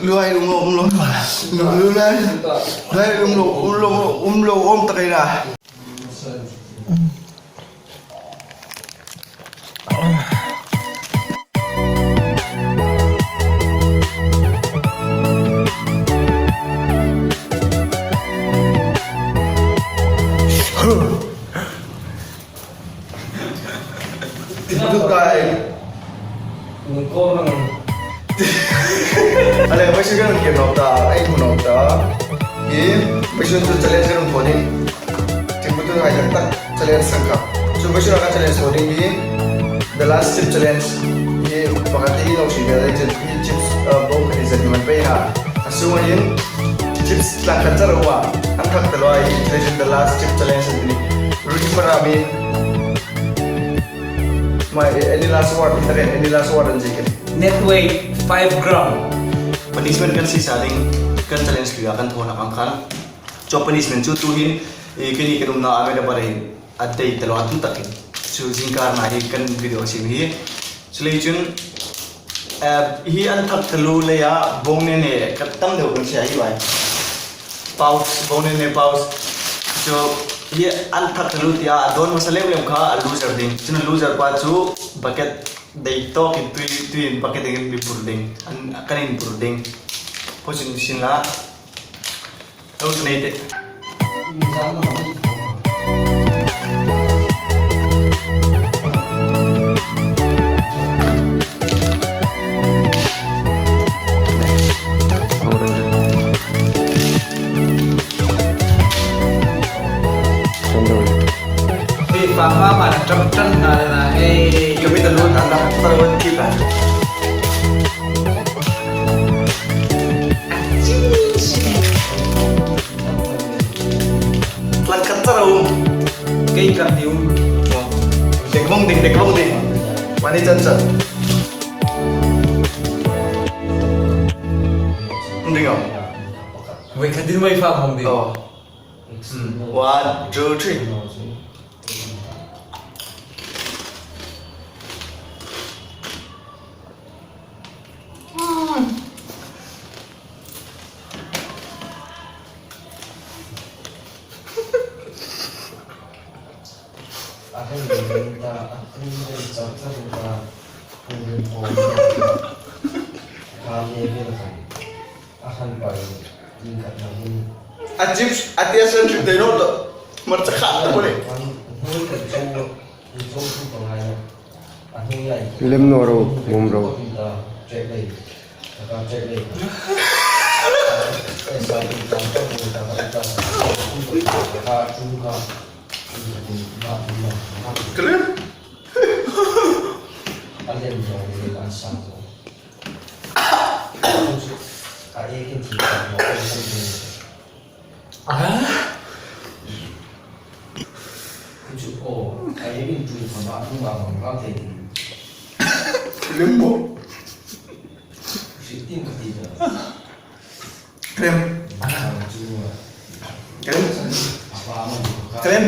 Luai um lo um lo luai luai um lo um lo um lo om tak ina. Ale vaisi kan ke no ta ai thu no ta i vaisi chu challenge kan thon in timbu tu hai tak challenge sang ka chu vaisi ka challenge thon in hi the last chip challenge hi pakhat hi lo si ve chen hi chips bo khani zan man pe ha asu in chips tlang khat char wa an thak talwa hi challenge the last chip challenge an ni Rudy Marami my any last word any last word an jikin Net weight 5 gram. Punishment kan si sa ding kan challenge luya kan thona ang khan cho punishment chu tu hin e kini kan umna ame da bare a dei talo atu takin chu jingkar na hi kan video sim hi chulei chun hi an thak thalu le ya bong ne ne ka tam deuh kan sia hi bai paus bong ne ne paus chu hi an thak thalu tia a don masa lem lem kha a loser ding chun loser pa chu bucket dei tawk in tui tui in bucket in mi pur ding an kan in pur ding pochin sin la lo chu nei te. Kami talun anak talun kita. Langkat taro. Kay kan niu. Dek bong ding dek bong ding. Mani chan chan. Ding oh. Wei khat din wei fa hong ding. Oh. One, two, three. A chips a tia san trip dei no to mar cha khat ta bole. Lem no ro mum ro. Clear? Limbo. Krem. Krem. Krem.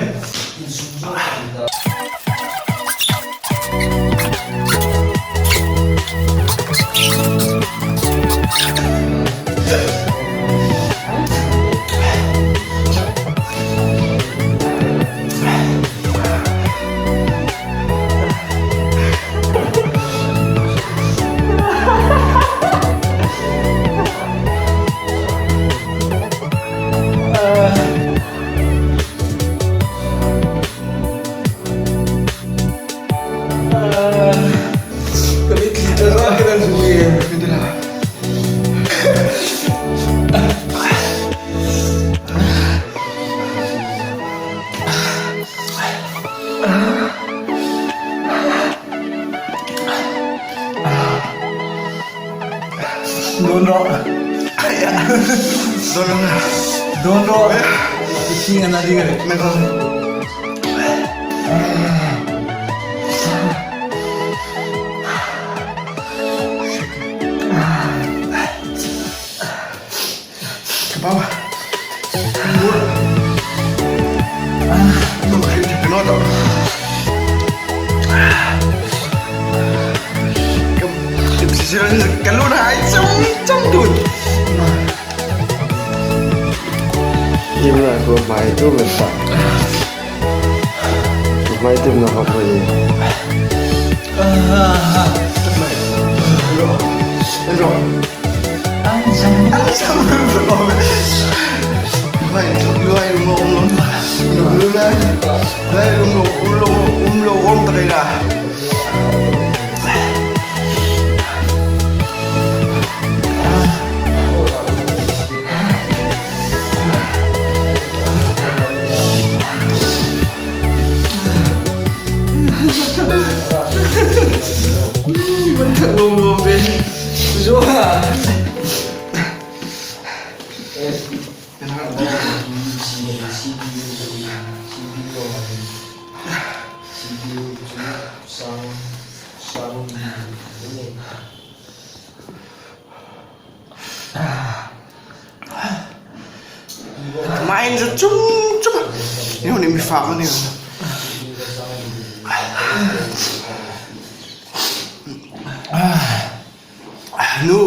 Don ro. Don ro. Don ro. Isi nga na ding. Kebab. Kalun hai chấm chấm đùn. Hmai tu men ta. Hmai tu na hok ri. Main za chung chung ni ni mi fak ni. Nu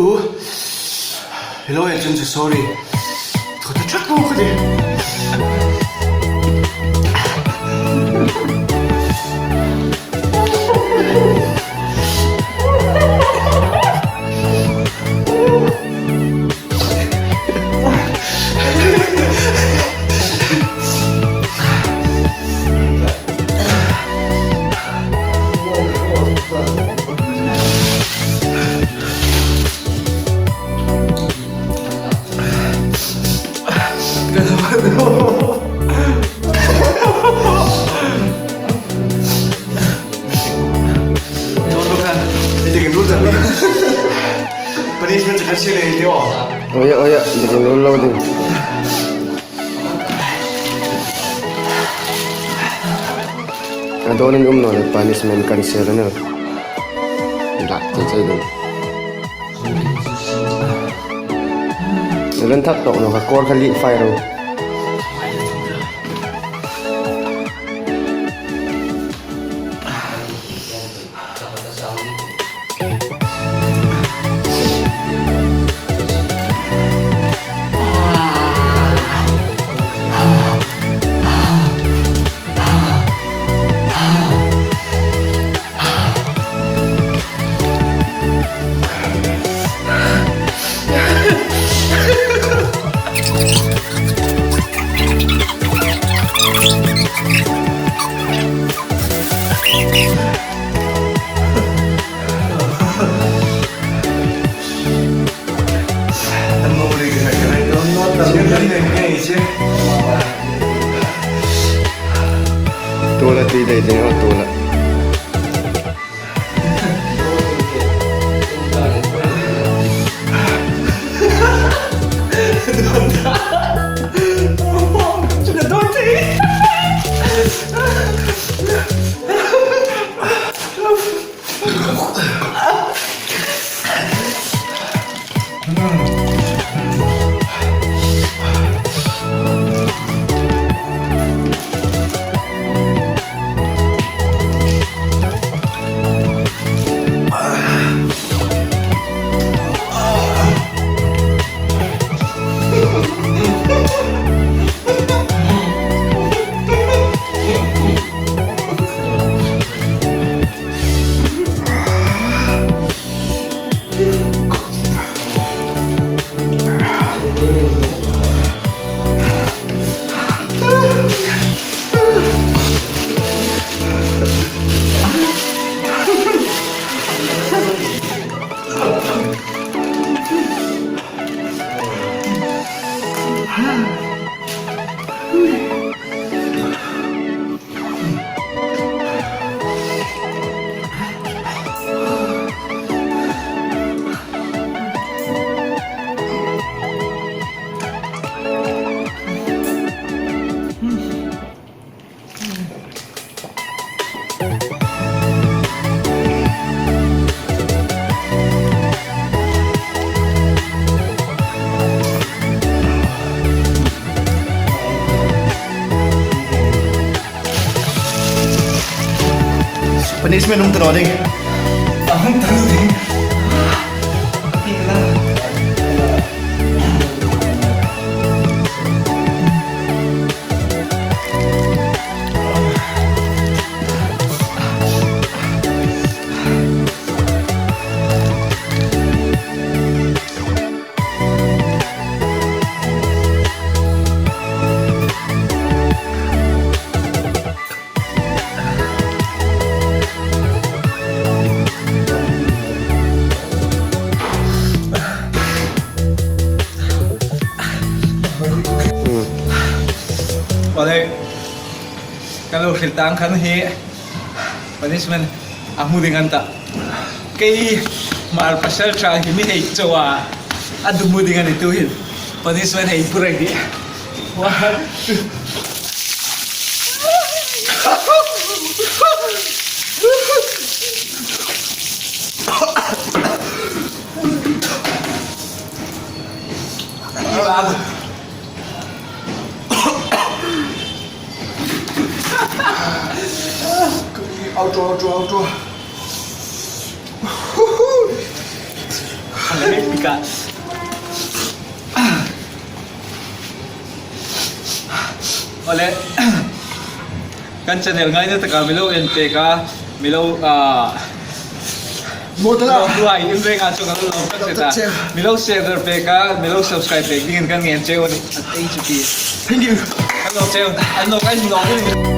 hello e chun sorry. Thot thak ko khade. Punishment kan si le tio. Oya oya, bikin dulu lo ding. Adonin um no le punishment kan sel na. Dak te chai ding. Lan thak tok no ka kor khali fai ro. Tola ti dei ding o tola. Punishment um tro ding. Ang tanong. Awle kan lo hrilh tang khan hi punishment a hmu ding an ta. Kei mar pasal tha hi mi hei chaw a a dumu ding a ni tu hin punishment hei pu reng hi. One, two. Auto auto auto. Awle kan channel ngai na taka milo en pek a milo Ruai in reng ah chuan kan lo lawm tak zet a milo share dar pek a milo subscribe pek ding in kan ngen cheu a ni. Thank you. Kan lawm cheu an lo kai hmu lo.